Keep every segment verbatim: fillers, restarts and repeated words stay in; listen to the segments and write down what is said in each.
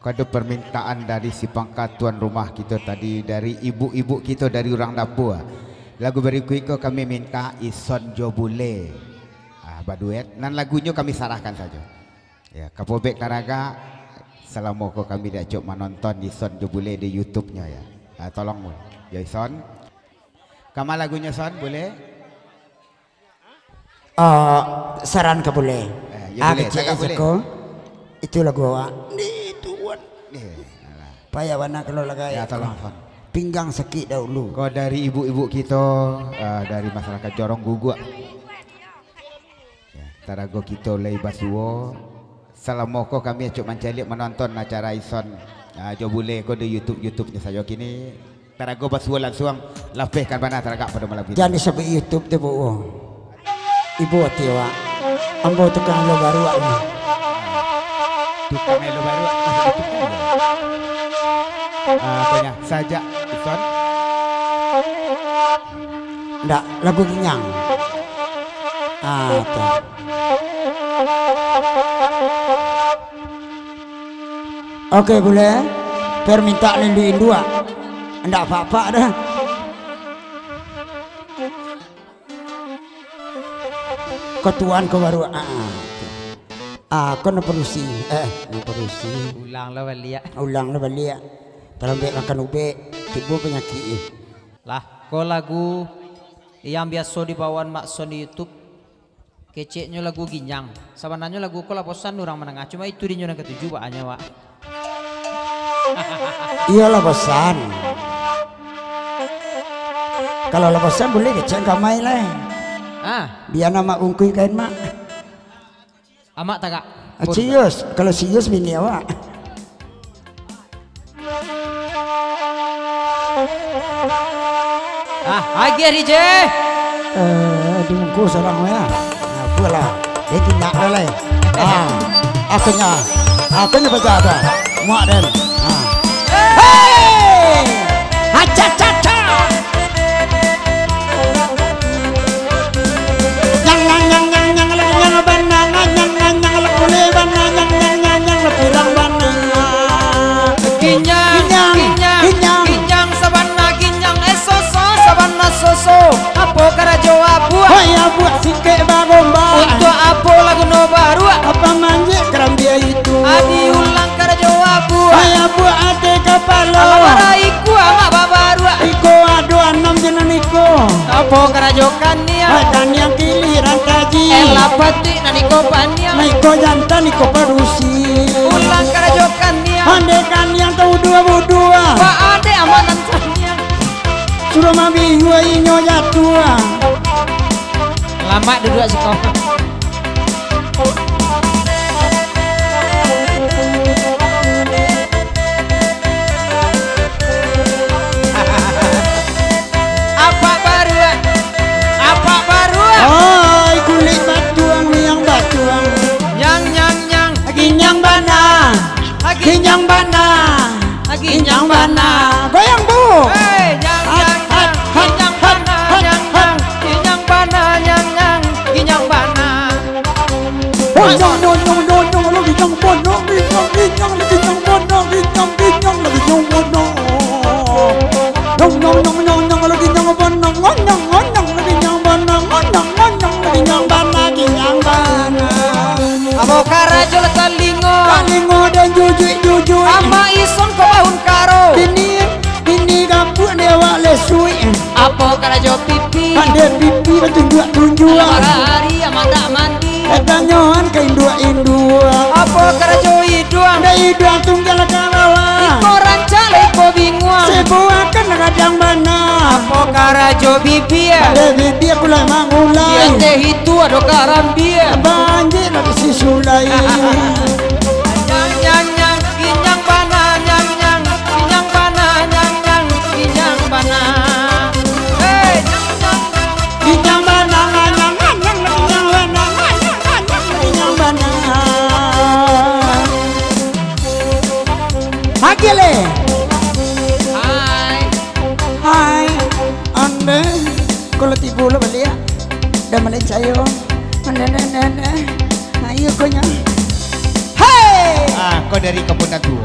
Pado permintaan dari si pangka tuan rumah kito tadi, dari ibu-ibu kito, dari urang dapua. Lagu barikuik ko kami minta Ison jo Bule. Ah, baduet. Nan lagunyo kami sarahkan sajo. Ya, kapobek taragak, salamo ko kami diacok manonton Ison jo Bule di YouTube-nyo ya. Ah, tolong, Bul. Yo, Ison. Kama lagunyo, Son, Bule? Ah, saran ka Bule. Eh, yo, ah, Bule, kecek tagak, Bule. Sako. Itu lagu awak. Ni tuan. Ni, alah. Payah bana kalau lagai. Ya, tolong, Son. Pinggang sakik dahulu. Ko dari ibu-ibu kito, ah, dari masyarakat Jorong Guguak. Ya, tarago kito lai basuo. Salamo ko kami acok mancaliak manonton acara Ison, ah, jo Bule ko di YouTube, YouTube-nyo sajo kini. Tarago basuo lansuang, lapehkan bana taragak pado malam kini. Jan disabuik YouTube tu, Bu. Ibo ati awak. Ambo tukang elo baruak ni. Tukang elo baruak, maksud tukang elo. Ah, aponyo? Sajak Ison. Ndak, lagu Ginyang. Ah, tu. Oke, Bule. Permintaan induak-induak. Ndak apak-apak doh. Ko tuan ko baru, ah, ah. Ah, ko nan padusi. Eh, nan padusi. Ulang lo baliak. Ulang lo baliak. Talambek makan ubek, tibo panyakik, eh. Lah, ko lagu yang biaso dibawan Mak Son di YouTube. Keceknyo lagu Ginyang. Sabananyo lagu ko lah bosan urang mandanga. Cuma itu dinyo nan katuju, Pak, anyo, Pak. Iyolah bosan. Kalau lah bosan, Bule kecek ka amai lai. Ah. Bia amak bungkuih kain, Mak. Amak tagak. Ah, cius. Kalau cius bini awak. Ah, agiah, D J. Eh, dibungkus orang ya. Apalah. Dia tindak dah lai. Ah, akhirnya. Akhirnya baca apa? Muak den. Ah. Hei! Aca, ca, ca. Nyang, nyang, nyang, nyang, nyang, lagi nyang bana, nyang, nyang, nyang, nyang, lagi bule bana, nyang, nyang, nyang, nyang, lagi pirang bana. Ginyang, ginyang, ginyang, ginyang, ginyang sabana, ginyang, eh, soso, sabana soso. Apo karajo abuak? Wai abuak sikek bagombal. Untuak apo lah guno baruak? Apa manjek karambia itu? Adi ulang karajo abuak. Wai abuak ade kapalo. Alah, bara iko amak babaruak. Iko ado anam jo nan iko. Apo karajo kaniang? Hai kaniang kiliran kaji. Elah patuik nan iko paniang. Nan iko jantan, iko padusi. Ulang karajo kaniang. Pandai kaniang tau dua budua. Ba ade amak nan taniang. Suruah mabingua inyo jatuah. Lamak duduak siko. Apak baruak, apak baruak. Oi, kulik batuang, liang batuang. Nyang, nyang, nyang. Ginyang bana, ginyang bana, ginyang bana. Goyang, Bu. Hei, nyang, nyang, nyang. Ginyang bana, nyang, nyang. Ginyang bana, nyang, nyang. Ginyang bana. Oh, nyong, nyong, nyong, nyong, nyong, lo ginyang bana, ginyang, ginyang, ginyang bana, ginyang, ginyang, ginyang bana. Nyong, nyong, nyong, nyong, nyong, lo ginyang bana, ngonyang, ngonyang, lo ginyang bana, ngonyang, ngonyang, lo ginyang bana, ginyang bana. Apo karajo lah talingo? Talingo den jujuik-jujuik. Amak ison ko baun karo. Bini, bini gapuak dek awak lesuik. Apo karajo pipi? Pandai pipi batunjuak-tunjuak. Alah, bara ari amak ndak mandi. Eh, tanyoan ka induak-induak. Apo karajo iduang? Dek iduang tunggal ka bawah. Iko rancak lah iko binguang. Sibuakan gadang bana. Apo karajo bibia? Dek bibia kulai mangulai. Di ateh itu ado karambia. Banjir lah bisi sulai. Nyang, nyang, nyang, ginyang bana, nyang, nyang, ginyang bana, nyang, nyang, ginyang bana. Hei, nyang, nyang, nyang. Ginyang bana, nganyang, nganyang, ginyang bana, nganyang, nganyang, ginyang bana. Agiah le. Hai. Hai. Ande. Kalau tibo lo baliak. Dah malai cayo. Ande, ande, ande, ande. Ayo ko nya. Hei. Ah, ko dari Kampung Datuo.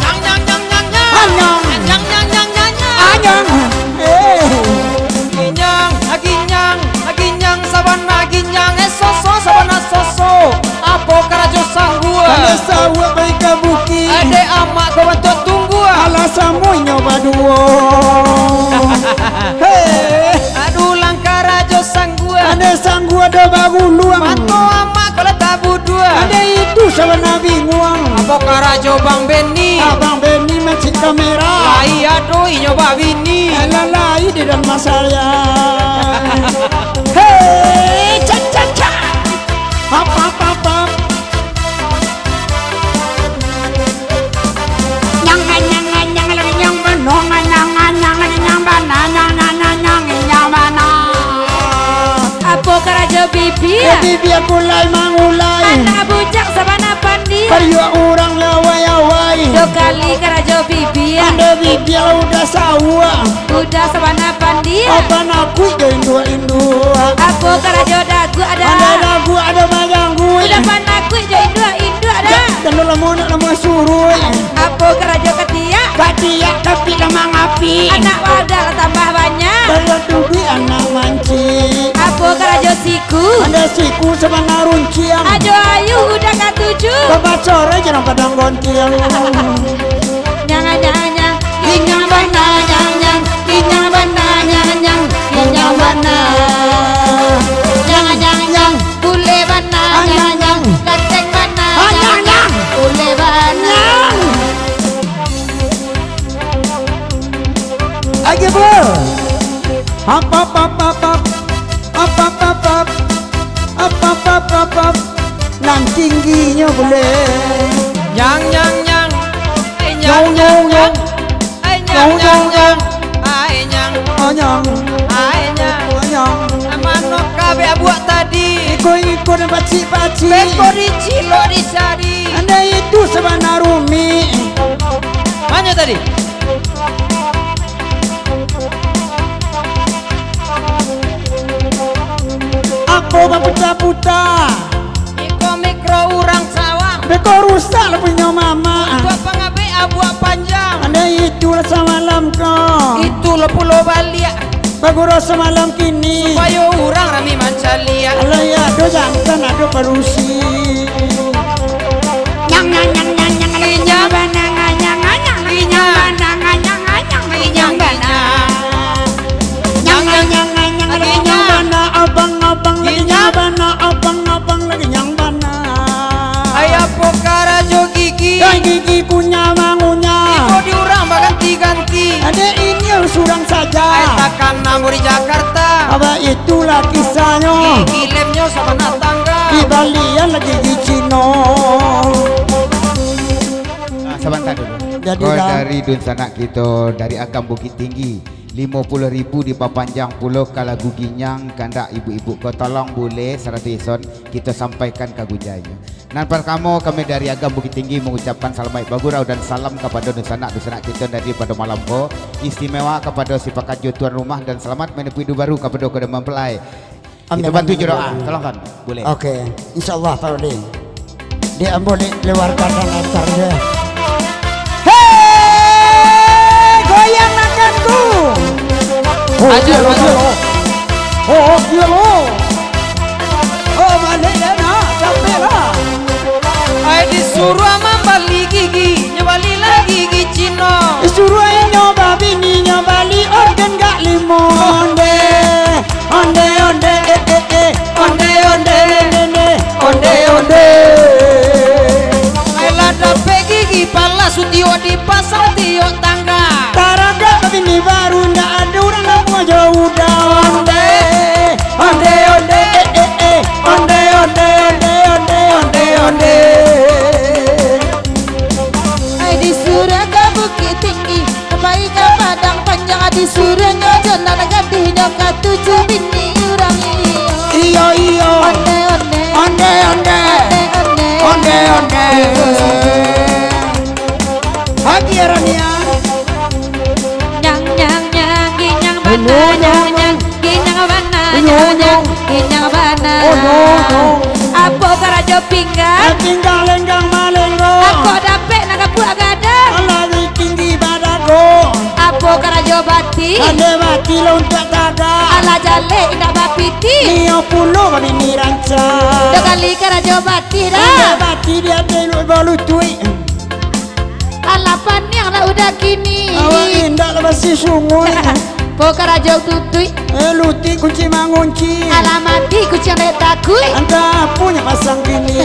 Nyang, nyang, nyang, nyang, nyang. Anyang. Nyang, nyang, nyang, nyang, nyang. Anyang. Eh. Ginyang, a ginyang, a ginyang sabana ginyang, eh, soso sabana soso. Apo karajo sanggua? Ado sawah pai ka bukik. Adek amak ko bantuak tunggua. Alah samo inyo baduo. Hei. Aduh, lang karajo sanggua. Ado sanggua do baguluang. Mato amak ko lah tabudua. Ado itu sabana binguang. Apo karajo Bang Beni? Abang Beni mancik kamera. Lai ado inyo babini. Alah lai di dalam saya. Hei, cak, cak, cak. Ap, ap, ap, ap. Nyang, nyang, nyang, nyang, lagi nyang bana, nyang, nyang, nyang, lagi nyang bana, nyang, nyang, nyang, nyang, nyang bana. Apo karajo bibia? Eh, bibia kulai mangulai. Anak bujang sabana pandia. Pariuak urang lawai-awai. Duo kali karajo bibia. Ando bibia lah udah sawah. Udah sabana pandia. Apo nakuik jo induak-induak. Apo karajo daguak ada? Ando daguak ada mangganggu. Udah panakuik jo induak-induak ada. Tando lamo nak lamo suruh. Apo karajo katiak? Katiak tapi lah mangapik. Anak wadah lah tambah banyak. Kalau duduak anak mancik. Apo karajo siku? Ando siku sabana runciang. Ajo ayu udah katuju. Babacorai jarang padang gontiang. Nyang, nyang, nyang, ginyang bana, nyang, nyang, ginyang bana, nyang, nyang, ginyang bana. Nyang, nyang, nyang, puleh bana, nyang, nyang, gateng bana, nyang, nyang, puleh bana. Lagi, bro. Ap, ap, ap, ap, ap. Ap, ap, ap, ap. Ap, ap, ap, ap, ap. Nan tingginyo bulek. Nyang, nyang, nyang. Ai, nyang, nyang, nyang, nyang. Ai, nyang, nyang, nyang, nyang. Ai, nyang. Oh, nyang. Ai, nyang. Oh, nyang. Mano kabeh abuak tadi? Iko-iko nan pacik-pacik. Beko dicilok dicari. Andai itu sabana rumik. Manyo tadi? Apo baputa-puta? Iko mikro urang sawah. Beko rusak lah punyo mama. Untuak pangabek abuak panjang. Andai itulah samalam ko. Itulah pulo baliak. Bagurau samalam kini. Supayo urang rami mancaliak. Alah, iyo, ado jantan, ado padusi. Nyang, nyang, nyang, nyang, nyang, lagi nyang bana, nganyang, nganyang, lagi nyang bana, nganyang, nganyang, lagi nyang bana. Nyang, nyang, nyang, nyang, lagi nyang bana, abang, abang, lagi nyang bana, abang, abang, lagi nyang bana. Ai, apo karajo gigi? Ai, gigi kunyah mangunyah. Iko di urang baganti-ganti. Adek inyo surang saja. Ai, takana di Jakarta. Apa itulah kisahnya? Gigi lemnyo sabana tangga. Di balian lagi gigi Cino. Ah, sabanta dulu. Jadi, ko dah. Dari dunsanak kito, dari Agam Bukittinggi, limo puluah ribu dipapanjang pulo ka lagu Ginyang, kandak ibu-ibu ko, tolong bulek saratuih ison kito sampaikan ka gunjanyo. Nan partamo, kami dari Agam Bukittinggi mangucapkan salamaik bagurau dan salam kapado dunsanak-dunsanak kito dari pado malam ko, istimewa kapado si pakaju tuan rumah, dan salamat manampuih iduik baru kapado kado mempelai. Amin, amin, amin. Kito bantu jo doa, tolongkan. Bulek. Oke, insyaallah, Pak Rudi. Di ambo di luar kandang antar dia. Hei, goyang nakanku. Oh, aja, gilo, aja. Gilo. Oh, gilo. Oh, balik dah nak, capek lah. Ai, disuruah mambali gigi, nyo bali lah gigi Cino. Disuruah inyo babini, nyo bali organ gak limo. Onde, onde, onde, eh, eh, eh. Onde, onde, onde, onde, onde. Ai, lah dapek gigi palas, utiok dipasang tiok tangga. Taragak babini baru, ndak ado urang namuah jo uda. Nan gadih nyo katuju bini urang iyo. Iyo, iyo. Onde, onde. Onde, onde. Onde, onde. Onde, onde. Hagi Rania. Nyang, nyang, nyang, ginyang bana, nyang, nyang, ginyang bana, nyang, nyang, ginyang bana. Oh, no, no. Apo karajo pinggang? Eh, pinggang lenggang malenggo. Ako dapek nan kapuak gadang. Alah tinggi badago. Apo karajo batih? Ade batih lo untuak tagak. Alah jaleh indak bapitih. Nio pulo babini rancak. Dua kali karajo batih dah. Ade batih di ateh lu-, balutuik. Alah paniang lah udah kini. Awak indak lah basi sunguik. Po karajo tutuik. Eh, lutik kunci mangunci. Alah mati kuciang dek takuik. Antah apo nyo pasang kini.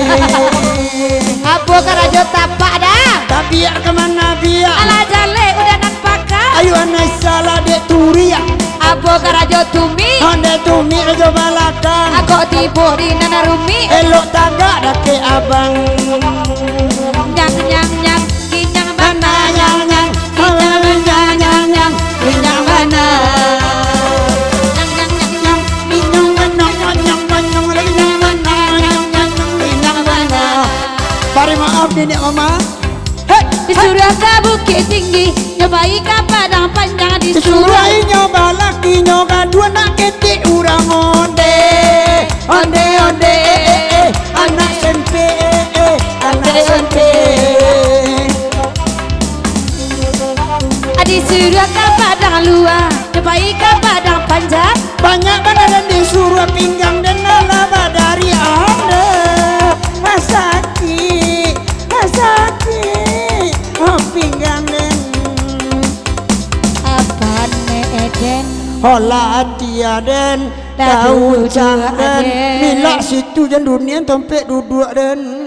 Apo karajo tapak dah? Tapiak ka mana biak? Alah jaleh udah nan pakak. Ayo anai salah dek turiak. Apo karajo tumik? Ondeh tumik rajo balakang. Ako tibo di nan rumik. Elok tagak dakek abang. Nyang, nyang, nyang, ginyang bana, nyang, nyang, ginyang bana, nyang, nyang, ginyang bana. Nyang, nyang, nyang, nyang, ginyang bana, nyang, nyang, nyang, ginyang bana, nyang, nyang, nyang, ginyang bana. Bari maaf, niniak mama. Hei, disuruah ka Bukik Tinggi, nyo pai ka Padang Panjang, disuruah. Disuruah inyo balaki, nyo gaduah nak ketek urang ondeh. Ondeh, ondeh, eh, eh, eh, anak sempek, eh, eh, anak sempek. Disuruah ka Padang Lua, nyo pai ka Padang Panjang. Banyak bana den disuruah pinggang den alah badari ondeh. Masakik, masakik, oh, pinggang den. Apo ne den? Holah ati aden, tahu cang den. Milak situ jan dunia tampek duduak den.